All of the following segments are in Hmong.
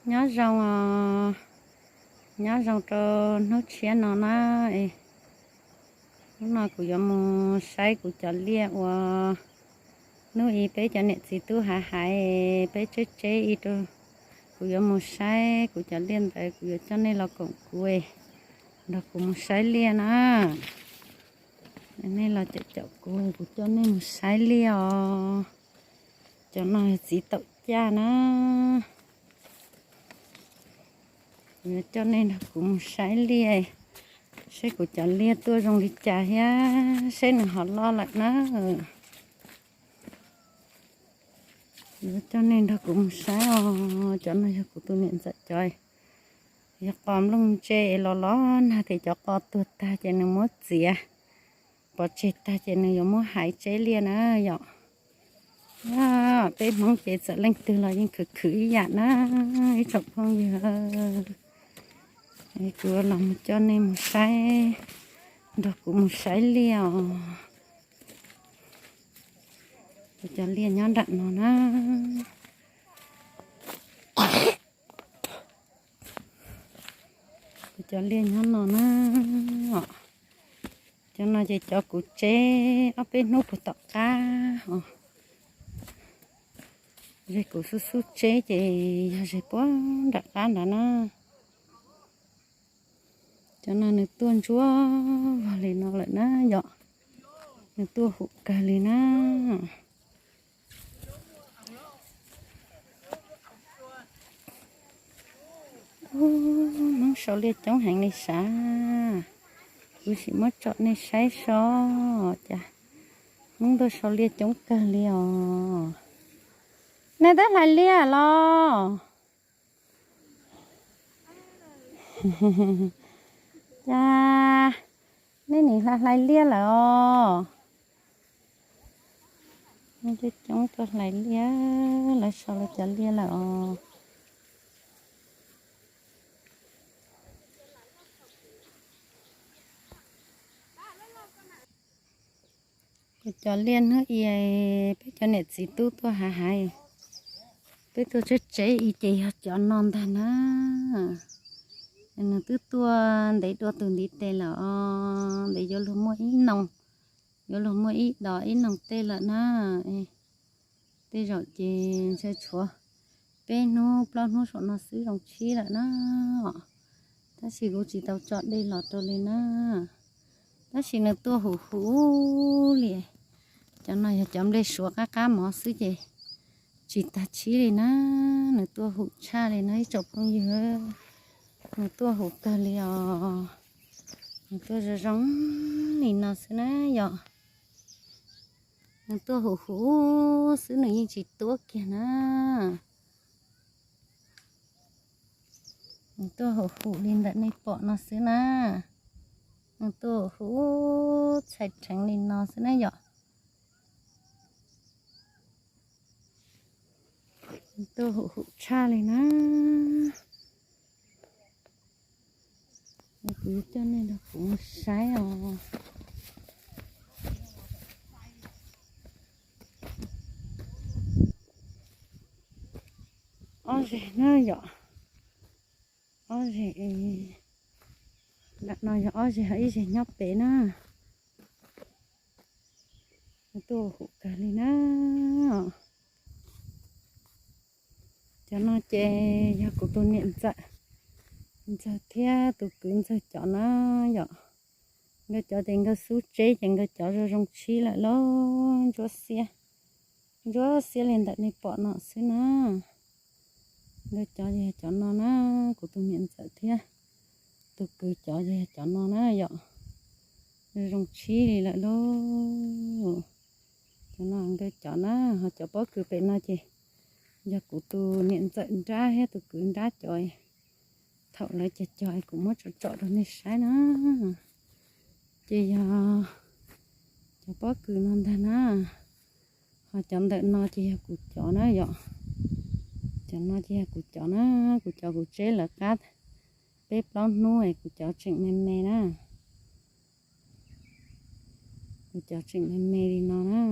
Nyob zoo os, nyob zoo rau hnub tshiab no na. Hnub no kuv yuav mus saib kuv cov liaj uas hnub ib peb cov niam txiv tub hais hais, peb tseb tseb ib rau. Kuv yuav mus saib kuv cov liaj ntawd, kuv yuav coj nej los koom kuv, nrog kuv mus saib liaj na. Nej los caum caum kuv, kuv coj nej mus saib liaj os. Cov no txiv taum caj na. Kuv yuav coj nej nrog kuv mus saib liaj, saib kuv cov liaj tuaj zoo li cas thiab saib nws ho loj lawm na. Yuav coj nej nrog kuv mus saib os. Cov no yog kuv tus niam ntxawm cov, yog qos nplooj ntse los los nag ces cov qos tuag tag ces nws muab txiav, pov tseg tag ces nws yuav muab hais tseb liaj na yom. Peb Hmoob ces txawm leej twg los yeej khwv khwv ib yam na, ib tsoom phooj ywg. Kuv los mus coj nej mus saib, nrog kuv mus saib liaj os. Kuv cov liaj nyob nram no na. Kuv cov liaj nyob no na. Cov no ces cov kuv tseb ob peb hnub puag tom qab os. Ze kuv xub xub tseb ces yog ze puag nram qab ntawd na. Cov no nws tuaj ntsuab vog li no lawm na yom. Nws tuaj hum kawg li na. Hmoob sau liaj coob heev li sav. Kuv sim muab tsom nej saib so cas Hmoob tuaj sau liaj coob kawg li os. Nej twb hlais liaj los? Cas nej nim hlais hlais liaj lawm os? Coob tuaj hlais liaj, lawv sau lawv cov liaj lawm os. Kuv cov liaj hnub i peb cov niam txiv tub tuaj hav hais, peb tuaj tseb tseb i ces yog cov no ntag na. Nws twb tuaj ntev dua tus ntiv tes lawm os, ntev yuav luag muaj ib noo, yuav luag muaj ib dos ib noo tej lawm na. Tej zaum ces ntshe tshuav peb hnub plaub hnub saum no xwb zoo tshib lawm na. Tab sis kuv tsis tau tso dej los rau li na. Tab sis nws tuaj hum hum li. Cov no yog cov nplej suav qab qab mov xwb ces tsis tag tshib li na. Nws tuaj hum tshaj li na ib tsoom phooj ywg. Nws tuaj hum kawg li os. Nws tuaj zoo zoo li no xwb na yom. Nws tuaj hum hum xwb, nws yeej tsis tuab kiag na. Nws tuaj hum hum li ntawm nej pom no xwb na. Nws tuaj hum hum txhais rheev li no xwb na yom. Nws tuaj hum hum tshaj li na. Kuv yuav coj nej nrog kuv saib os. Ob zeg na yom. Ob zeg, nram no yog ob zeg ho ib zeg nyob pem na. Tuaj hum kawg li na. Cov no ces yog kuv tus niam ntxawm, ntxawg thiab tus kwv ntxawg cov na yom. Nkawd cov ces nkawd xub tseb ces nkawd cov zoo zoo tshib lawm lauj, ntsuab xiab, ntsuab xiab li ntawm nej pom no xwb na. Nkawd cov ces yog cov no na, kuv tus niam ntxawm thiab tus kwv cov ces yog cov no na yom. Zoo zoo tshib li lawm lauj. Cov no nkawd cov na, ho cov pob kws pem no ces yog kuv tus niam ntxawm nrab thiab tus kwv nrab cov. Thaum lawv cog cog kuv muab tsom tsom rau nej saib na. Ces yog cov pob kws no ntag na. Ho cov ntawm no ces yog kuv cov na yom. Cov no ces yog kuv cov na, kuv cov kuv tseb lawv qab peb plaub hnub es kuv cov tseem me me na. Kuv cov tseem me me li no na.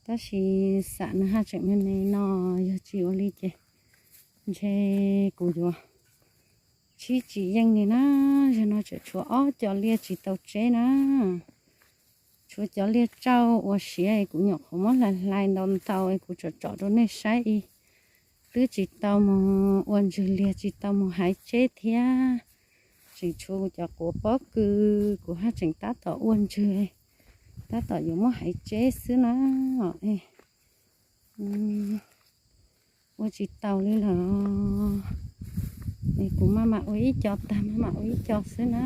Tab sis xam nws haj tseem me me no, yog tsis ua li ces Ntshe kuv yuav tshib tsis yeej li na, zaum no tseem tshuav ob cov liaj tsis tau tseb na. Tshuav cov liaj tsauj ua siav es kuv nyuam qhuav muab hlais hlais ntau ntau es kuv tsom tsom rau nej saib ib, twb tsis tau mus ua ntswg liag tsis tau mus haiv tseb thiab. Tseem tshuav kuv cov quav pob kws kuv haj tseem tab tom ua ntswg, tab tom yuav muab haiv tseb xwb na. Ua tsis taus li lawm. Es kuv maj mam ua ib co tag maj mam ua ib co xwb na.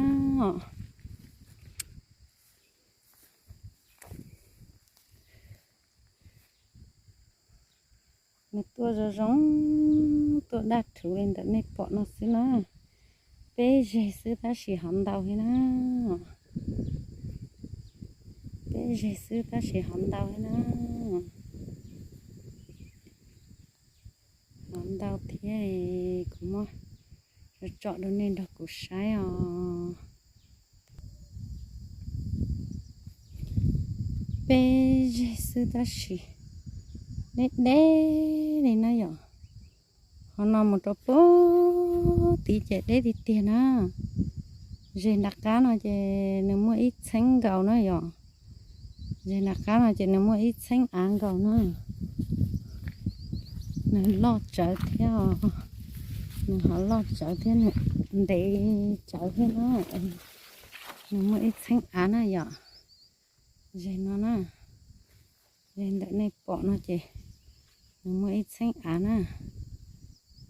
Nws tuaj zoo zoo, tuaj daj rhuv li ntawm nej pom no xwb na. Peb zeg xwb tab sis hov ntau li na. Peb zeg xwb tab sis hov ntau li na. Hov ntau thiab, kuv muab tsom rau nej nrog kuv saib os. Peb zeg xwb tab sis deb deb li na yom. Qhov no mus rau puag tid ces deb tiag tiag na. Zeg nram qab no ces nws muaj ib txheeb nkaus na yom. Zeg nram qab no ces nws muaj ib txheeb av nkaus na. Nws loj tsawv thiab os. Nws ho loj tsawv thiab nws ntev tsawv thiab na. Nws muaj ib txheeb av na yom. Zeg no na. Zeg ntawm nej pom no ces nws muaj ib txheeb av na.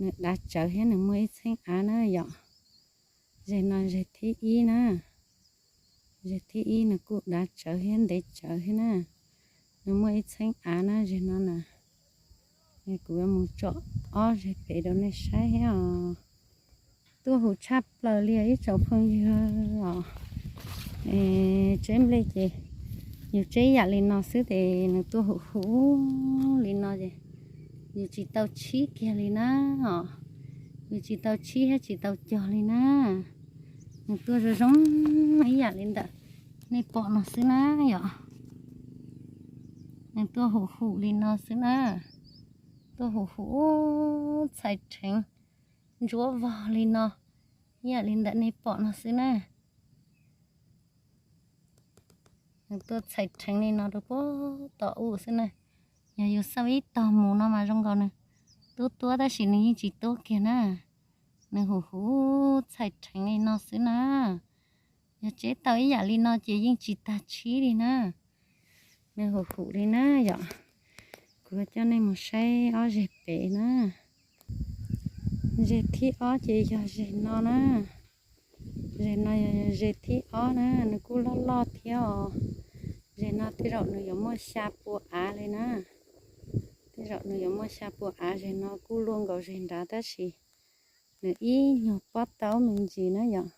Nws dav tsawv thiab nws muaj ib txheeb av na yom. Zeg no zeg thib ib na. Zeg thib ib nws kuj dav tsawv thiab ntev tsawv thiab na. Nws muaj ib txheeb av na zeg no na. Kuv yuav mus tsom ob zeg pem rau nej saib thiab os. Tuaj huv tshaj plaws li ib tsoom phooj ywg os. Tseb nplej ces yus tseb yam li no xwb ces nws tuaj huv huv li no ces yus tsis tau tshib kiag li na os. Yus tsis tau tshib thiab tsis tau cog li na. Nws tuaj zoo zoo ib yam li ntawm nej pom no xwb na yom. Nws tuaj huv huv li no xwb na. Tuaj huv huv txhais rheev ntsuab vog li no, ib yam li ntawm nej pom no xwb na. Nws tuaj txhais rheev li no rau puag tom u xwb na. Yog yus xauj ib tog mus no mas zoo nkaus nws tuab tuab tab sis nws yeej tsis tuab kiag na. Nws huv huv txhais rheev li no xwb na. Yog tseb tau ib yam li no ces yeej tsis tag tshib li na. Nws huv huv li na yom. Kuv coj nej mus saib ob zeg pem na. Zeg thib ob ces yog zeg no na. Zeg no yog zeg thib ob na, nws kuj loj loj thiab os. Zeg no tej zaum nws yuav muaj xya pua av li na. Tej zaum nws yuav muaj xya pua av, zeg no kuj luaj nkaus zeg nrad tab sis nws ib nyuag pob taub me ntsis na yom.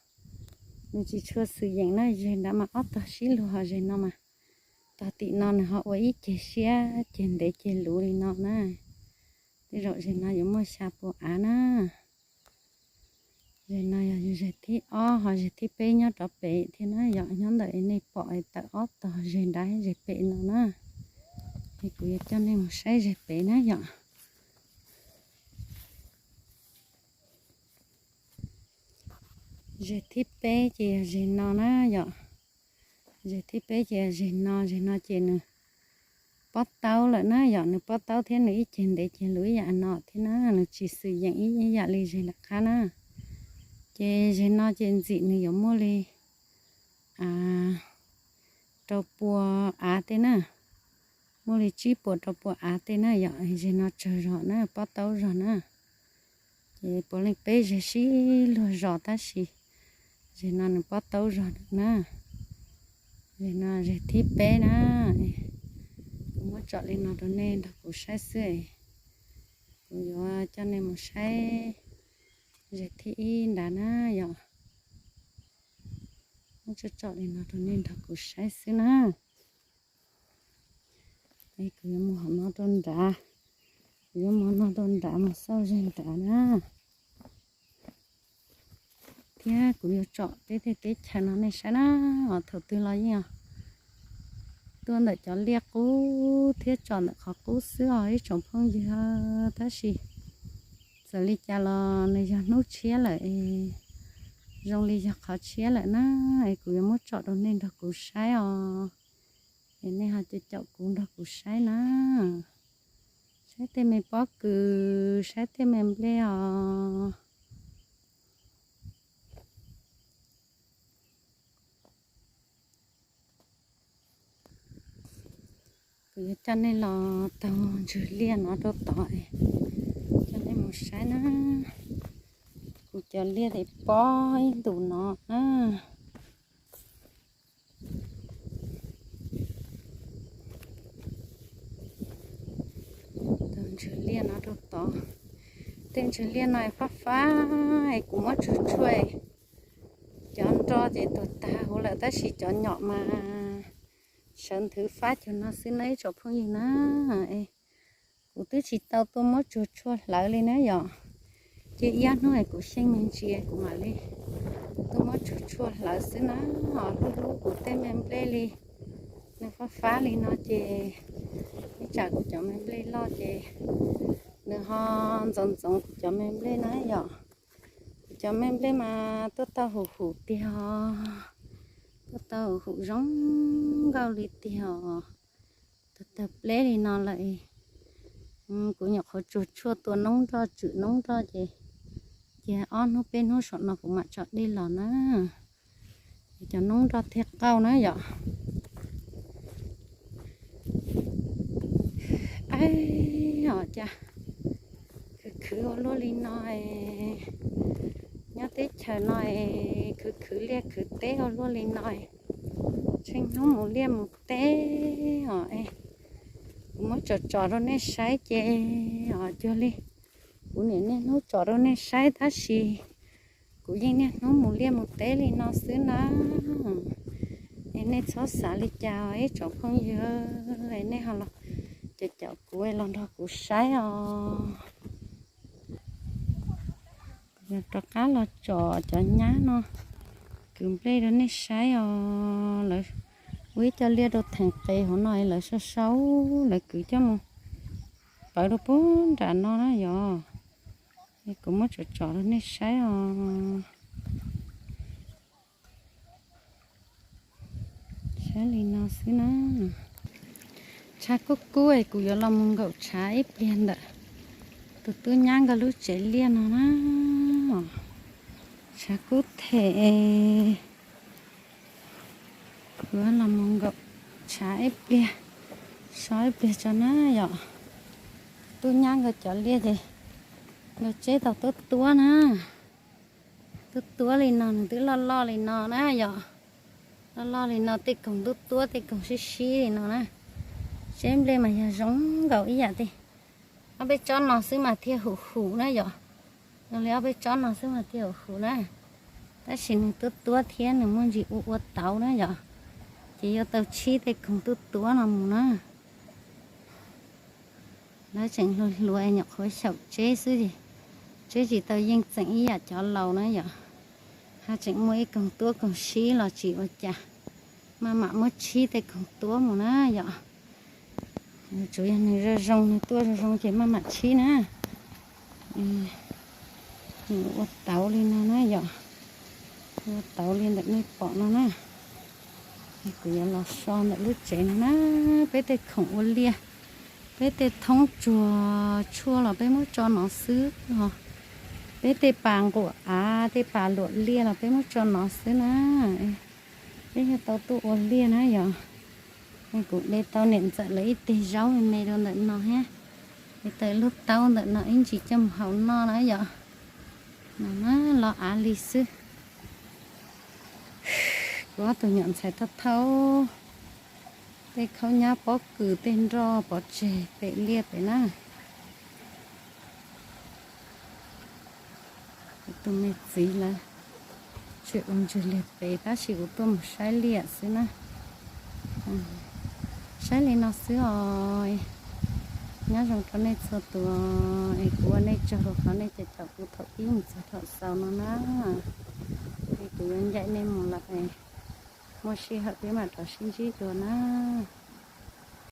Nws tsis tshua xwm yeem na, zeg nrad mas ob tog sib luag ho zeg no mas. Tog tim no nws ho ua ib ceg siab ceg ntev ceg luv li no na. Tej zaum zeg no yuav muaj xya pua av na. Zeg no yog zeg thib ob ho zeg thib peb nyob rov pem thiab na yom, nyob ntawm nej pom tawm ob tog zeg nrad zeg pem no na. Es kuv yuav coj nej mus saib zeg pem na yom. Zeg thib peb ces yog zeg no na yom. Zeg thib peb ces yog zeg no, zeg no ces nws pob taub lawm na yom, nws pob taub thiab nws ib ceg ntev ceg luv ib yam no thiab na, nws tsis xwm yeem ib yam li zeg nram qab na. Ces zeg no ces ntxim nws yuav muaj li rau pua av tej na, muaj li tsib puas rau pua av tej na yom. Zeg no tsawg zog na, pob taub zog na. Ces puav leej peb zeg sib luag zos tab sis zeg no nws pob taub zog na. Zeg no zeg thib peb na. Kuv muab tsom li no rau nej nrog kuv saib xwb. Kuv yuav coj nej mus saib zeg thib ib nrad na yom. Muab tsom tsom li no rau nej nrog kuv saib xwb na. Kuv yuav mus hov no rau nrad, kuv yuav mus no rau nrad mus xauj zeg nrad na. Thiab kuv yuav tsom teb tej teb chaws no nej saib na. Os thaum twg los yeej os tuaj ntawm cov liaj qub thiab tsom ntawm qhov qub xwb os ib tsoom phooj ywg, tab sis Txawm li cas los nws yog hnub tshiab lawm es zoo li yog qhov tshiab lawm na, es kuv yuav muab tsom rau nej nrog kuv saib os. Es nej ho caum caum kuv nrog kuv saib na. Saib tej me pob kws, saib tej me nplej os. Kuv yuav coj nej los taug ntswg liaj no rau tod, coj nej mus saib na. Kuv cov liaj tes pob ib ntus no na. Taug ntswg liaj no rau tod. Tej ntswg liaj no fab fab es kuv muab tsuag tshuaj. Cov nro ces tuag tag huv lawm tab sis cov nyom mas sawv nthwv fab cuag no xwb na ib tsoom phooj ywg na. Kuv twb tsis tau tuaj muab tsuag tshuaj hlawv li na yom. Ces ib ob hnub es kuv xyeej me ntsis kuv mam li tuaj muab tsuag tshuaj hlawv xwb na. Ho hlub hlub kuv tej me nplej li, nws fab fab li no ces ib tsam kuv cov me nplej loj ces nws ho ntxoov ntxoov kuv cov me nplej na yom. Kuv cov me nplej mas tuaj tau huv huv tiag os, tuaj tau huv huv zoo nkauj li tiag os. Tag tag pleb li no lawm, kuv nyuam qhuav tsuag tshuaj tua noob nroj tswm noob nroj ces cia ob hnub peb hnub saum no kuv mam tso dej los na. Cov noob nroj thiaj qauj na yom. Ab, os cas khwv khwv ua luaj li no es, nyob teb chaws no es khwv khwv liaj khwv teb ua luaj li no es, tsheej hnub mus liaj mus teb os es, kuv muab tsom tsom rau nej saib ces os cuag li kuv niam niaj hnub tsom rau nej saib tab sis kuv yeej niaj hnub mus liaj mus teb li no xwb na. Es nej txhob xav li cas ib tsoom phooj ywg, nej ho los caum caum kuv los nrog kuv saib os. Yog rov qab los tsom cov nyab no kwv nplej rau nej saib os. Lawv ua ib co liaj rau theem qes hauv no lawv sau sau, lawv kwv coj mus pawv rau puag nram no na yom. Kuv muab tsom tsom rau nej saib os. Saib li no xwb na. Tshav kub kub es kuv yuav los mus nkaum tshav ib pliag ntawm tus tub nyab nkawd lub tsev liaj no na. Tshav kub them, kuv yuav los mus nkaum tshav ib pliag, so ib pliag tso na yom. Tub nyab nkawd cov liaj ces nkawd tseb tau tuab tuab na. Tuab tuab li no nws twb loj loj li no na yom. Loj loj li no tej koog tuab tuab tej koog sib sib li no na. Tseb nplej mas yog zoo nkaus ib yam tej ob peb tsob no xwb mas thiaj hum hum na yom. Zoo li ob peb tsob no xwb mas thiaj hum hum na. Tab sis nws tuab tuab thiab nws muaj ntsis ua ua tauv na yom. Ces yuav tau tshib tej koog tuab tuab no mus na. Lawv tseem hluas hluas nyuam qhuav xyaum tseb xwb ces tseb tsis tau yeej txeem ib yam cov laus na yom. Haj tseem muaj ib koog tuab koog sib los tsis ua cas, maj mam muab tshib tej koog tuab mus na yom. Tsuav yog nws zoo zoo, nws tuaj zoo zoo ces maj mam tshib na. Nws ua tauv li no na yom. Ua tauv li ntawm nej pom no na. Kuv yuav los so ntawm lub tsev no na. Peb tej khoom ua liaj, peb tej thoob tsuag tshuaj los peb muab tso no xwb os. Peb tej pas nquam av, tej pas luam liaj los peb muab tso no xwb na. Peb yog tau tuaj ua liaj na yom. Kuv de tau niam ntxawm lawv ib teg zaub me me rau ntawm no thiab, de tau lub taub ntawm no ib ntsis coj mus hau noj na yom. No na, los av li xwb. Kuv ob tug nyuam ntxhais thauj thauj tej khaub nyab pob kws tej nroj pov tseg pem liaj pem na. Kuv tus me txiv lawv tseem ua ntswg liag pem tab sis kuv tuaj mus saib liaj xwb na. Saib li no xwb os. Nyob zoo rau nej txhua tus es kuv ua nej tsaug rau qhov nej caum caum kuv thaum pib mus txog thaum xaus no na. Es kuv yuav ncaim nej mus lawm es muaj sij hawm peb mam rov sib ntsib dua na.